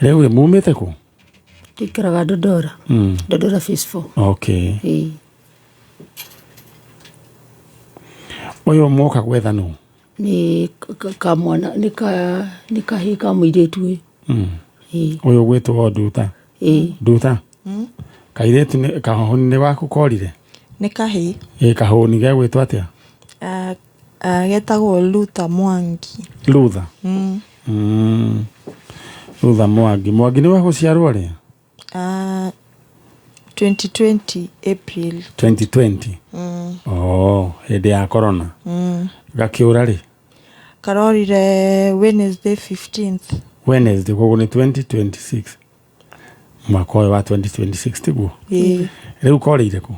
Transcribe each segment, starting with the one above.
Rĩu rĩ mumĩte kũ? Tũikaraga Dodora. Dodora phase 4. Okay. Ĩĩ. Ũyũ mwoka gwetha nũ? Nĩ kamwana nĩ ka nĩ kahĩĩ ka mũirĩtu ũyũ. Ĩĩ. Ũyũ ũgwĩtwo Nduta. Ĩĩ. Nduta. Kairĩtu nĩ kahũni nĩ waku korire? Nĩ kahĩĩ. Ĩ kahũni gegwĩtwo atĩa? Getagwo Luther Mwangi. Luther? Mm. Luther Mwangi. Mwangi nĩ wa gũciarwo rĩ? 2020 April. 2020? Oh, hĩndĩ ya corona. Gakĩũra rĩ? Karorire Wednesday 15th. Wednesday, koguo nĩ 2026. Mwaka ũyũ wa 2026 tiguo? Ĩĩ. Rĩu korĩire kũ?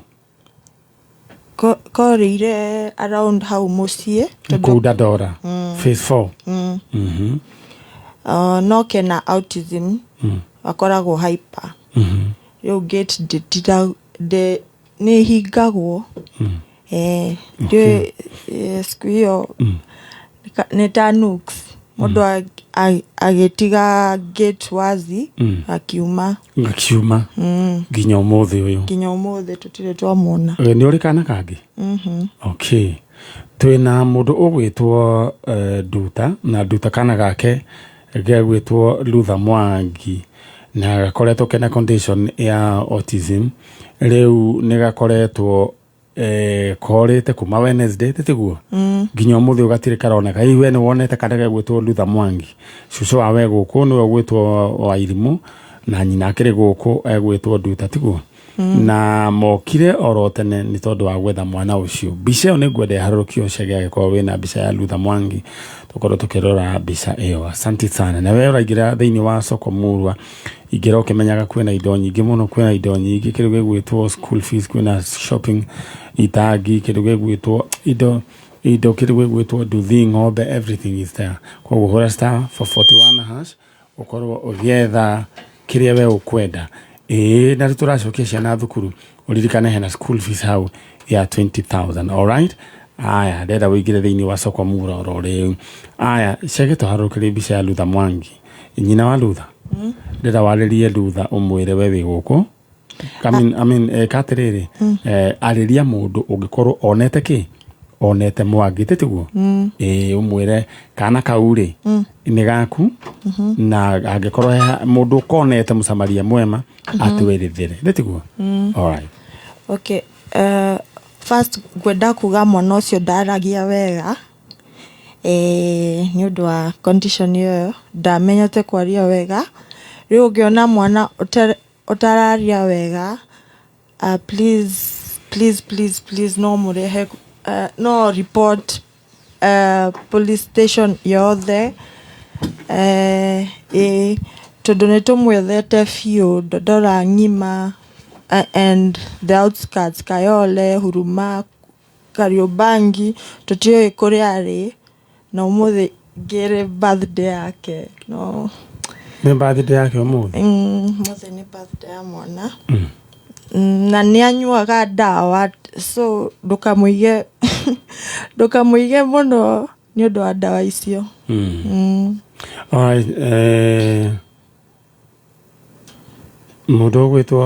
Korĩire around hau mũciĩ. Kũu Dandora. Phase 4. No kena autism. Akoragwo hyper. Rĩu gate nĩ ĩhingagwo. Ndiũĩ siku hiyo nĩ ta nuks. Mũndũ agĩtiga gate wazi akiuma. Akiuma nginya ũmũthĩ ũyũ. Nginya ũmũthĩ tũtirĩ twamuona. Nĩ ũrĩ kana kangĩ? Okay. Twĩna mũndũ ũgwĩtwo Nduta na Nduta kana gake gegwĩtwo Luther Mwangi na gakoretwo kena condition ya autism. Rĩu nĩ gakoretwo korĩte kuma Wednesday tiguo nginya ũmũthĩ ũyũ gatirĩ karoneka. Hihi we nĩ wonete kana gegwĩtwo Luther Mwangi? Cũcũ wa we gũkũ nĩwe ũgwĩtwo Wairimũ na nyina akĩrĩ gũkũ egwĩtwo Nduta tiguo? Na mokire oro tene nĩ tondũ wa gwetha mwana ũcio. Mbica ĩyo nĩ ngwenda ĩharũrũkio Chege angĩkorwo wĩna mbica ya Luther Mwangi tũkorwo tũkĩrora mbica ĩyo. Asante sana. Na we ũraingĩra thĩinĩ wa soko murwa ingĩra ũkĩmenyaga kwĩna indo nyingĩ mũno, kwĩna indo nyingĩ, kĩndũ gĩgwĩtwo school fees, kwĩna shopping itangi, kĩndũ gĩgwĩtwo indo indo kĩndũ gĩgwĩtwo nduthi, ng'ombe, everything is there. Koguo hũra star 441 hash ũkorwo ũgĩetha kĩrĩa we ũkwenda. Ĩĩ na tũracokia ciana thukuru ũririkane hena school fees hau ya 20,000. Alright? Aya, ndĩrenda ũingĩre thĩinĩ wa soko mura oro rĩu. Aya, Chege tũharũrũkĩrie mbica ya Luther Mwangi. Nyina wa Luther? Ndĩrenda warĩrie Luther ũmwĩre we wĩ gũkũ. I mean, ĩka atĩrĩrĩ, arĩria mũndũ ũngĩkorwo onete kĩ? Onete Mwangi, tiguo? Ĩĩ ũmwĩre kana kau rĩ, nĩ gaku na angĩkorwo he mũndũ ũkonete mũcamaria mwema atwĩrĩthere, nĩ tiguo? Alright. Okay, first ngwenda kuga mwana ũcio ndaragia wega nĩ ũndũ wa condition ĩyo ndamenyete kwaria wega. Rĩu ũngĩona mwana ũtararia wega, please please please please no mũrehe, no report police station yothe, ĩĩ tondũ nĩ tũmwethete biũ Dandora ng'ima and the outskirts Kayole, Huruma, Kariobangi, tũtiũĩ kũrĩa arĩ na ũmũthĩ ngĩrĩ birthday yake no. Nĩ birthday yake ũmũthĩ? Ũmũthĩ nĩ birthday ya mwana na nĩ anyuaga ndawa so ndũkamũige ndũkamũige mũno nĩ ũndũ wa ndawa icio. Alright, mũndũ ũgwĩtwo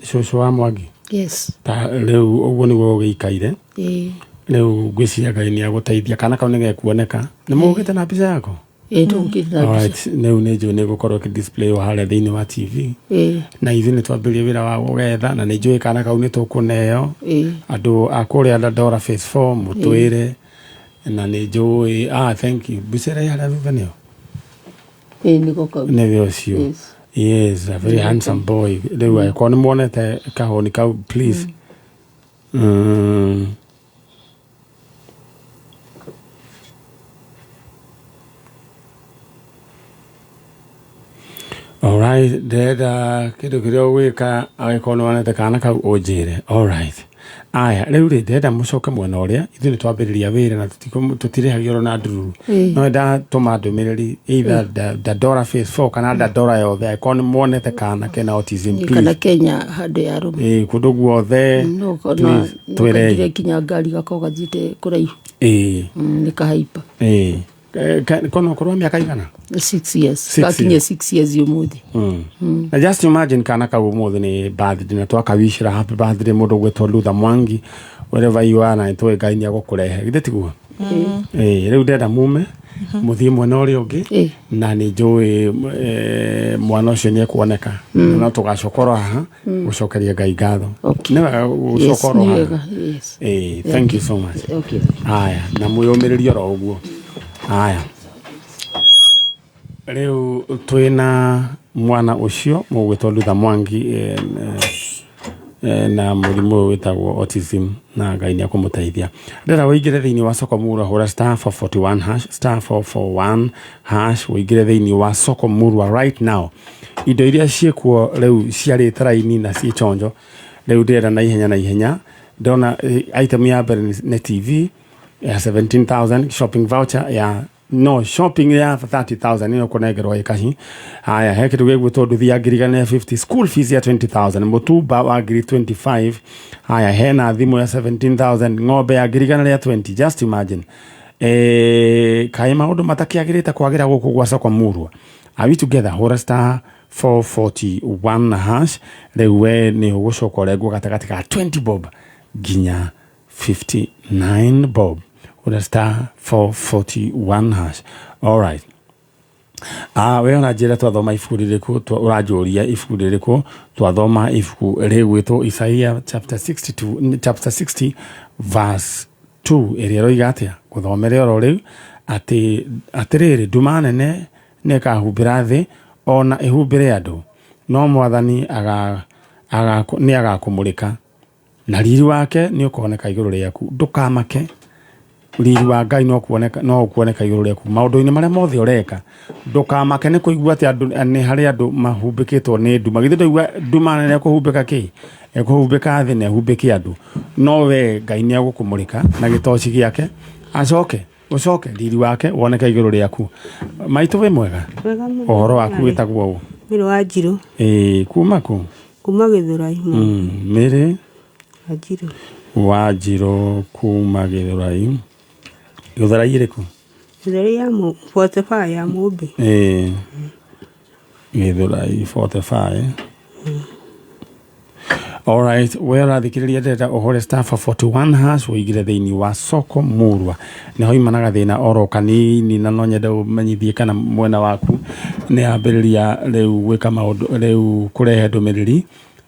cũcũ wa Mwangi? Yes. Ta rĩu ũguo nĩguo ũgĩikaire. Ĩĩ. Rĩu ngwĩciria Ngai nĩ agũteithia kana kau nĩ gekuoneka. Nĩ mũgĩte na mbica yako? Ĩĩ tũgũkĩte na mbica. Alright, rĩu nĩ njũĩ nĩ ĩgũkorwo ĩkĩ display harĩa thĩinĩ wa TV. Ĩĩ. Na ithuĩ nĩ twambĩrĩria wĩra wa gũgetha na nĩ njũĩ kana kau nĩ tũkũneo. Ĩĩ. Andũ a kũrĩa Dandora phase 4 mũtwĩre na nĩ njũĩ ah thank you. Mbica ĩrĩa ĩ harĩa thutha nĩyo? Ĩĩ nĩko kau. Nĩwe ũcio. Yes. Yes, a very handsome boy. Rĩu angĩkorwo nĩ muonete kahũni kau please. Alright, ndĩrenda kĩndũ kĩrĩa ũgwĩka angĩkorwo nĩ wonete kana kau ũnjĩre. Alright. Aya, rĩu rĩ ndĩrenda mũcoke mwena ũrĩa ithuĩ nĩ twambĩrĩria wĩra na tũtirĩhagio oro na ndururu. No ndatũma ndũmĩrĩri either Dandora phase 4 kana Dandora yothe angĩkorwo nĩ muonete kana kena autism Kana please. Kenya handũ ya rũma. Ĩĩ, kũndũ guothe No please twĩrei. kaingire nginya ngari gakorwo gathiĩte kũraihu. Ĩĩ. Nĩ kahaipa. Ĩĩ. Kono ũkũrũ wa mĩaka igana? 6 years. Six Gakinyia years. 6 years ũmũthĩ. Na just imagine kana kau ũmũthĩ nĩ birthday na twakawishĩra happy birthday mũndũ ũgwĩtwo Luther Mwangi wherever you are, na nĩtũĩ Ngai nĩ agũkũrehe, githĩ tiguo? Ĩĩ, rĩu ndenda mume mũthiĩ mwena ũrĩa ũngĩ na nĩ njũĩ mwana ũcio nĩ ekuoneka na no tũgacokora haha gũcokeria Ngai ngatho. Okay. Nĩ wega Yes, gũcokora nĩ haha. wega, yes. Ĩĩ, thank you so much. Okay. Haya, na mwĩyũmĩrĩrie oro ũguo. Haya, rĩu twĩna mwana ũcio mũgwĩtwo Luther Mwangi na mũrimũ ũyũ wĩtagwo autism, na Ngai nĩ akũmũteithia. Ndĩrenda ũingĩre thĩinĩ wa soko murwa, hũra star 441 hash, star 441 hash, ũingĩre thĩinĩ wa soko murwa right now. Indo iria ciĩkuo rĩu ciarĩte raini na ciĩ chonjo. Rĩu ndĩrenda na ihenya na ihenya. Ndona item ya mbere nĩ TV ya 17,000, shopping voucher ya no shopping ya 30,000 ĩno kũnengerwo ĩkahi. Haya, he kĩndũ gĩgwĩtwo nduthi ya 1,050, school fees ya 20,000, mũtumba wa 25,000. Haya, hena thimũ ya 17,000, ng'ombe ya 120,000. Just imagine, kaĩ maũndũ matakĩagĩrĩte kwagĩra gũkũ gwa soko murwa. Are we together? Hũra star 441 hash. Rĩu we nĩ ũgũcoka ũrengwo gatagatĩ ka 20 bob nginya 59 bob. Hũra star 441 hash. Alright. Ah, we ũranjĩra twathoma ibuku rĩrĩkũ? Ũranjũria ibuku rĩrĩkũ twathoma. Ibuku rĩgwĩtwo Isaia chapter 62, chapter 60 verse 2, ĩrĩa ĩroiga atĩa? Gũthomere oro rĩu atĩ atĩrĩrĩ, nduma nene nĩ ĩkahumbĩra thĩ ona ĩhumbĩre andũ, no Mwathani nĩ agakũmũrĩka na riri wake nĩ ũkoneka igũrũ rĩaku. Ndũkamake, riri wa Ngai no kuoneka, no ũkuoneka igũrũ rĩaku maũndũ-inĩ marĩa mothe ũreka. Ndũkamake nĩ kũigua atĩ andũ nĩ harĩ andũ mahumbĩkĩtwo nĩ nduma. Githĩ ndũigua nduma nene ĩkũhumbĩka kĩ? Ĩkũhumbĩka thĩ na ĩhumbĩke andũ, no we Ngai nĩ egũkũmũrĩka na gĩtoci gĩake, acoke ũcoke riri wake woneke igũrũ rĩaku. Maitũ, wĩ mwega? Wega mũno. Ũhoro waku wĩtagwo ũ? Mĩrĩ wa Njirũ. Ĩĩ, kuma kũ? Kuma Gĩthũrai. Mĩrĩ Wa Njirũ. Wa Njirũ kuma Gĩthũrai. Gĩthũrai ĩrĩkũ? Gĩthũrai ya 45 ya Mũmbi. Ĩĩ, Gĩthũrai 45. Alright, we ũrathikĩrĩria, ndĩrenda ũhũre star 441 hash ũingĩre thĩinĩ wa soko murwa. Nĩho imanaga thĩna oro kanini, na no nyende ũmenyithie kana mwena waku nĩ ambĩrĩria rĩu gwĩka maũndũ, rĩu kũrehe ndũmĩrĩri.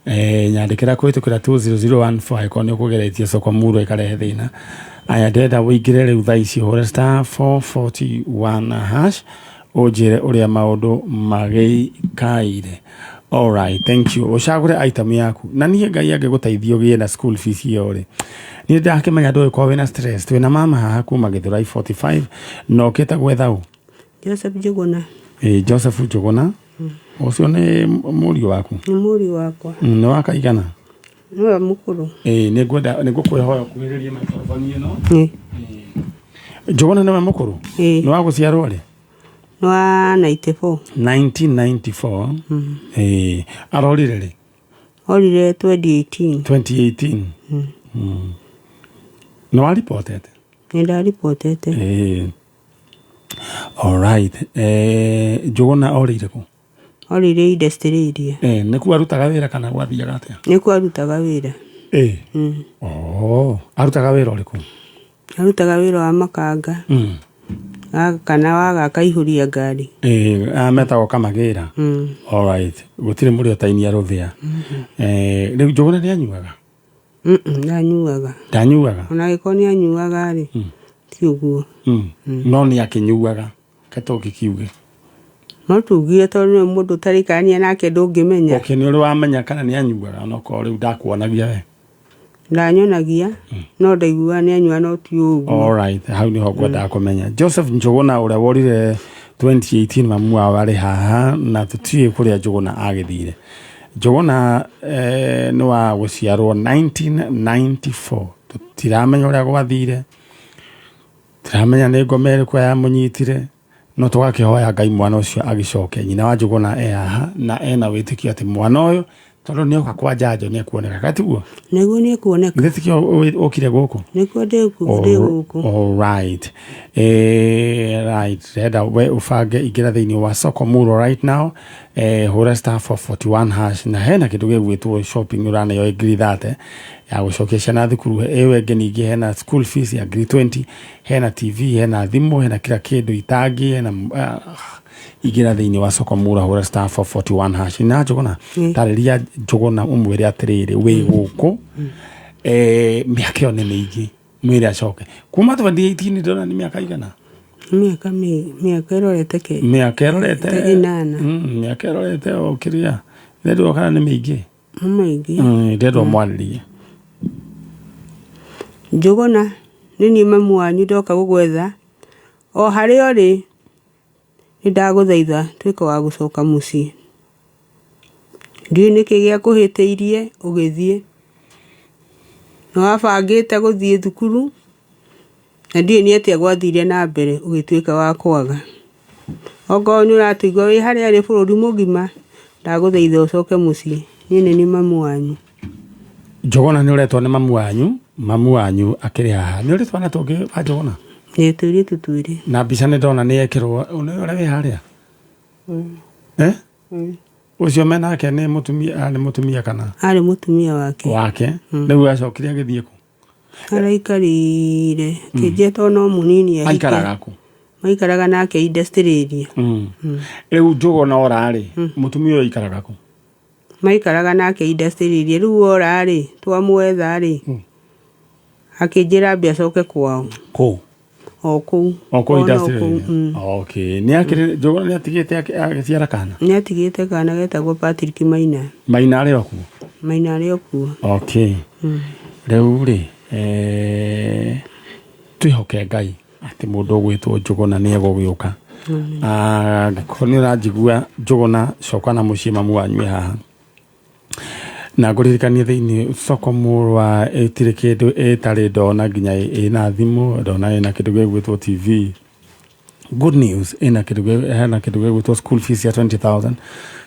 Nyandĩkĩra kũhĩtũkĩra 20014 angĩkorwo nĩ ũkũgeretie soko murwa ĩkarehe thĩna. Aya, ndĩrenda ũingĩre rĩu thaa ici, ũhũre star 441 hash, ũnjĩre ũrĩa maũndũ magĩikaire. Alright, thank you. Ũcagũre item yaku, na niĩ Ngai angĩgũteithia ũgĩe na school fees ĩyo rĩ, niĩ ndakĩmenya ndũgĩkorwo wĩna stress. Twĩna mama haha kuma Gĩthũrai 45, na ũkĩte gwetha ũ? Joseph Njũgũna. Ĩ, Joseph Njũgũna ũcio nĩ mũriũ waku? Nĩ mũriũ wakwa. Nĩ wakaigana? Nĩwe mũkũrũ. Ĩ, nĩ ngwenda nĩ ngũkwĩhoya ũkuhĩrĩrie microphone ĩno. Ĩ. Njũgũna nĩwe mũkũrũ? Ĩ. Nĩ wa gũciarwo rĩ? Nĩ wa 94. 1994. Ĩ, arorire rĩ? Orire 2018. 2018. Nĩ waripotete? Nĩ ndaripotete. Ĩ. Alright. Njũgũna orĩire kũ? Orire industrial area. Nĩkuo arutaga wĩra kana gwathiaga atĩa? Nĩkuo arutaga wĩra. Ĩ. Oh, arutaga wĩra ũrĩkũ? Arutaga wĩra wa makanga. Kana waga akaihũria ngari. Ĩ, metagwo kamagĩra. Alright. Gũtirĩ mũrĩ ũtainia rũthĩa. Rĩu Njũgũna nĩ anyuaga? Ndanyuaga. Ndanyuaga? Ona angĩkorwo nĩ anyuaga rĩ, ti ũguo. No nĩ akĩnyuaga, ke tũngĩkiuge. No tugire tondũ nĩwe mũndũ ũtarĩkania nake, ndũngĩmenya. Okay, nĩ ũrĩ wamenya kana nĩ anyuaga, onokorwo rĩu ndakuonagia we? Ndanyonagia, no ndaiguaga nĩ anyua, no ti ũguo. Alright, hau nĩho ngwendaga kũmenya. Joseph Njũgũna ũrĩa worire 2018, mamu wao arĩ haha na tũtiũĩ kũrĩa Njũgũna agĩthire. Njũgũna nĩ wa gũciarwo 1994. Tũtiramenya ũrĩa gwathire, tũtiramenya nĩ ngoma ĩrĩkũ yamũnyitire, no tũgakĩhoya Ngai mwana ũcio agĩcoke. Nyina wa Njũgũna e haha na ena wĩtĩkio atĩ mwana ũyũ Tondũ nĩoka kwa njanjo nĩekuoneka gatiguo. Nĩguo nĩekuoneka. Githĩ tikĩo ũkire gũkũ? Nĩkuo ndĩ gũkũ. All right. Right. Renda we ũbange ingĩra thĩinĩ wa soko muro right now, hũra *441# na hena kĩndũ gĩgwĩtwo shopping ũraneo ngiri 30 ya gũcokia ciana thukuru. Ĩyo ĩngĩ ningĩ hena school fees ya ngiri 20, hena TV, hena thimũ, hena kila kĩndũ, itangi hena ingĩra thĩinĩ wa soko muro, hũra *441# na Njũgũna. Tarĩria Njũgũna ũmwĩre atĩrĩrĩ, wĩ gũkũ mĩaka ĩyo nĩ mĩingĩ, mwĩre acoke kuma 2018. Ndĩrona nĩ mĩaka igana? Mĩaka ĩrorete ke Mĩaka ĩrorete 8. Mĩaka ĩrorete o kĩrĩa ndĩrendwo kana nĩ mĩingĩ. Nĩ maingĩ. Ndĩrendwo mwarĩrie. Njũgũna, nĩ niĩ mamu wanyu, ndoka gũgwetha o harĩa ũrĩ. Nĩ ndagũthaitha tuĩka wa gũcoka mũciĩ. Ndiũĩ nĩkĩ gĩakũhĩtĩirie ũgĩthiĩ. Nĩ wabangĩte gũthiĩ thukuru na ndiũĩ nĩ atĩa gwathire na mbere ũgĩtuĩka wa kwaga. Okorwo nĩ ũratũigua wĩ harĩa arĩ bũrũri mũgima, ndagũthaitha ũcoke mũciĩ. Niĩ nĩ niĩ mamu wanyu. Njũgũna, nĩ ũretwo nĩ mamu wanyu. Mamu wanyu akĩrĩ haha. Nĩ ũrĩ twana tũngĩ wa Njũgũna? Nĩ tũirĩtu twĩrĩ. Na mbica nĩ ndona nĩ yekĩrwo nĩ ũrĩa wĩ harĩa, eh? Ũcio menake nĩ mũtumia, nĩ mũtumia kana? Arĩ mũtumia wake. Wake. Rĩu acokire agĩthiĩ kũ? Araikarire kĩnjia tondũ no mũnini ahike. Aikaraga kũ? Maikaraga nake industrial area. Rĩu Njũgũna ora-rĩ, mũtumia ũyũ aikaraga kũ? Maikaraga nake industrial area. Rĩu ora-rĩ, twamwetha-rĩ, akĩnjĩra ambe acoke kwao. Kũ? O kũu. O kũu O no industrial kũu, area? Okay, nĩ akĩrĩ Njũgũna nĩ atigĩte agĩciara kana? Nĩ atigĩte kana getagwo Patrick Maina. Maina arĩ o kuo? Maina arĩ o kuo. Okay. Rĩu rĩ, twĩhoke Ngai atĩ mũndũ ũgwĩtwo Njũgũna nĩ egũgĩũka. Angĩkorwo nĩ ũranjigua, Njũgũna, coka na mũciĩ, mamu wanyu e haha. Na ngũririkanie thĩinĩ soko mũrwa ĩtirĩ kĩndũ ĩtarĩ, ndona nginya ĩna thimũ, ndona ĩna kĩndũ gĩgwĩtwo TV. Good news, ĩna kĩndũ hena kĩndũ gĩgwĩtwo school fees ya 20,000,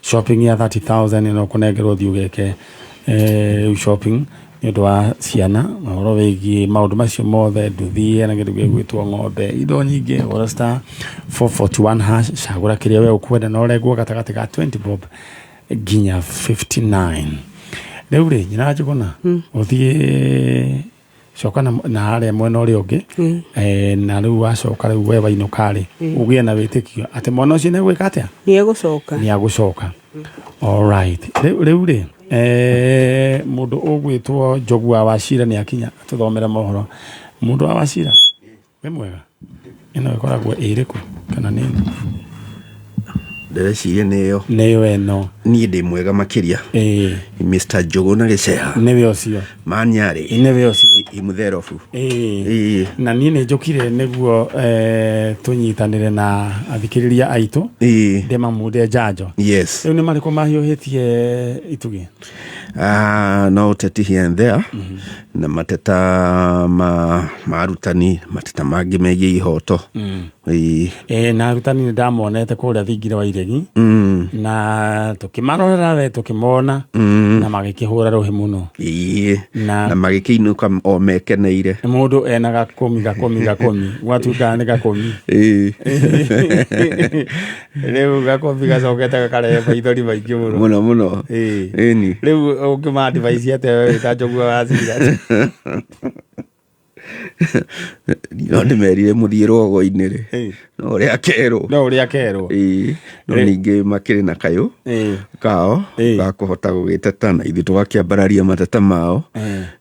shopping ya 30,000 ĩno kũnengerwo thiĩ ũgeke rĩu shopping nĩ ũndũ wa ciana. Ũhoro wĩgiĩ maũndũ macio mothe, nduthi, hena kĩndũ gĩgwĩtwo ng'ombe, indo nyingĩ. Hũra *441#, cagũra kĩrĩa we ũkwenda na ũrengwo gatagatĩ ga 20 bob nginya 59. Rĩu rĩ, nyina Njũgũna, ũthiĩ coka na harĩa mwena ũrĩa ũngĩ. Na rĩu wacoka, rĩu we wainũka rĩ, ũgĩe na wĩtĩkio atĩ mwana ũcio nĩ egwĩka atĩa? Nĩ egũcoka. Nĩ agũcoka. Alright, rĩu rĩ, mũndũ ũgwĩtwo Njogua wa Wachira nĩ akinya tũthomere mohoro. Mũndũ wa Wachira, wĩ mwega? Ĩno ĩkoragwo ĩrĩkũ kana nĩ ĩno? Ndĩreciria nĩyo. Nĩyo ĩno. Niĩ ndĩ mwega makĩria. Mr Njũgũna Gĩceha. Nĩwe ũcio. Manyarĩ. Nĩwe ũcio. Imutherobu. Na niĩ nĩ njũkire nĩguo tũnyitanĩre na athikĩrĩria aitũ ndĩmamunde njanjo. Rĩu nĩ marĩkũ mahiũhĩtie itugĩ? Ah, no ũteti here and there na mateta ma arutani, mateta mangĩ megiĩ ihoto. Na arutani nĩ ndamonete kũrĩa thingira wa iregi na tũkĩmarorera we tũkĩmona na magĩkĩhũra rũhĩ mũno. Na magĩkĩinũka o mekeneire. Mũndũ ena gakũmi gakũmi gakũmi, gwatuĩkaga nĩ gakũmi. Rĩu gakũmi gacokete gakarehe maithori maingĩ mũno. Mũno mũno. Ĩni. Rĩu ũngĩma advice atĩa we wĩ ta Njũgua wa Cira? No ndĩmerire mũthiĩ rũgogo-inĩ rĩ, no ũrĩa kerwo. No ũrĩa kerwo. No ningĩ makĩrĩ na kayũ kao ga kũhota gũgĩteta na ithuĩ tũgakĩambararia mateta mao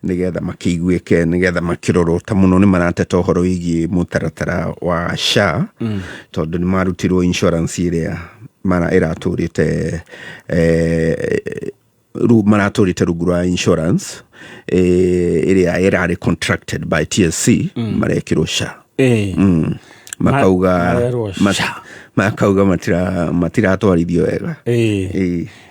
nĩgetha makĩiguĩke, nĩgetha makĩrorwo ta mũno nĩ marateta ũhoro wĩgiĩ mũtaratara wa SHA, tondũ nĩ marutirwo insurance ĩrĩa mara ĩratũrĩte maratũrĩte rungu rwa insurance ĩrĩa ĩrarĩ contracted by TSC, marekĩrwo SHA. Makauga Marerwo SHA. Makauga matiratwarithio wega.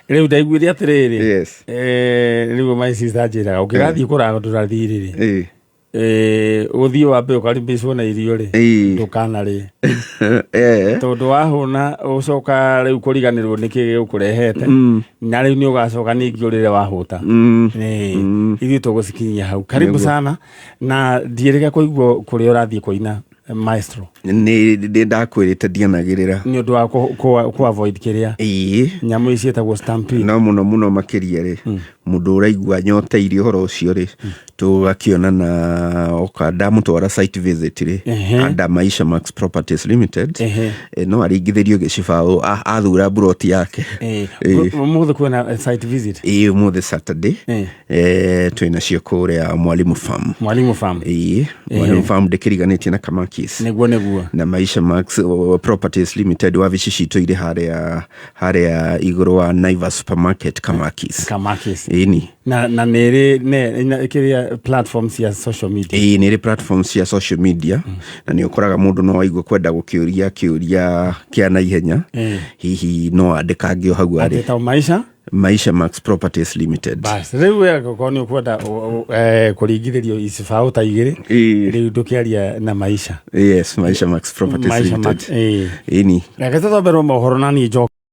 Rĩu ndaiguire atĩrĩrĩ, Yes. rĩu my sister anjĩraga ũngĩgathiĩ kũragũndũra thirĩ rĩ. Ũthiĩ wambe ũkaribicwo na irio rĩ, ndũkanarĩe, tondũ wahũna ũcoka rĩu kũriganĩrwo nĩkĩ gĩgũkũrehete, na rĩu nĩ ũgacoka ningĩ ũrĩre wahũta. Ithuĩ tũgũcikinyia hau. Karibu sana, na ndiĩrĩga kũigua kũrĩa ũrathiĩ kũina, maestro. Nĩ ndĩ ndakwĩrĩte ndianagĩrĩra. Nĩ ũndũ wa kũ avoid kĩrĩa nyamũ ici ciĩtagwo stampede. No mũno mũno makĩria rĩ, mũndũ ũraigua nyoteire ũhoro ũcio rĩ, tũgakĩonana oka ndamũtwara site visit rĩ, under Maisha Max Properties Limited. No aringithĩrio gĩcibaũ athura mburoti yake. Ũmũthĩ kwĩna site visit? Ĩĩ, ũmũthĩ Saturday. Twĩnacio kũrĩa Mwalimu Farm. Mwalimu Farm. Ĩĩ, Mwalimu Farm ndĩkĩriganĩtie na Kamakis. Nĩguo. Na Maisha Max Properties Limited wabici citũ irĩ harĩa igũrũ wa Naivas Supermarket, Kamakis. Kamakis. Ĩni. Na nĩ ĩrĩ kĩrĩa platform cia social media? Ĩĩ, nĩ ĩrĩ platform cia social media, na nĩ ũkoraga mũndũ no aigue kwenda gũkĩũria kĩũria kĩa naihenya, hihi no andĩkange o hau arĩ. Atĩ ta Maisha Maisha Max Properties Limited. Bas, rĩu we angĩkorwo nĩ ũkwenda kũringithĩrio icibaũ ta igĩrĩ, rĩu ndũkĩaria na Maisha. Yes, Maisha Max Properties Maisha Limited. Max, ĩĩ. Ĩni. Reke tũthomberwo mohoro na niĩ njoke.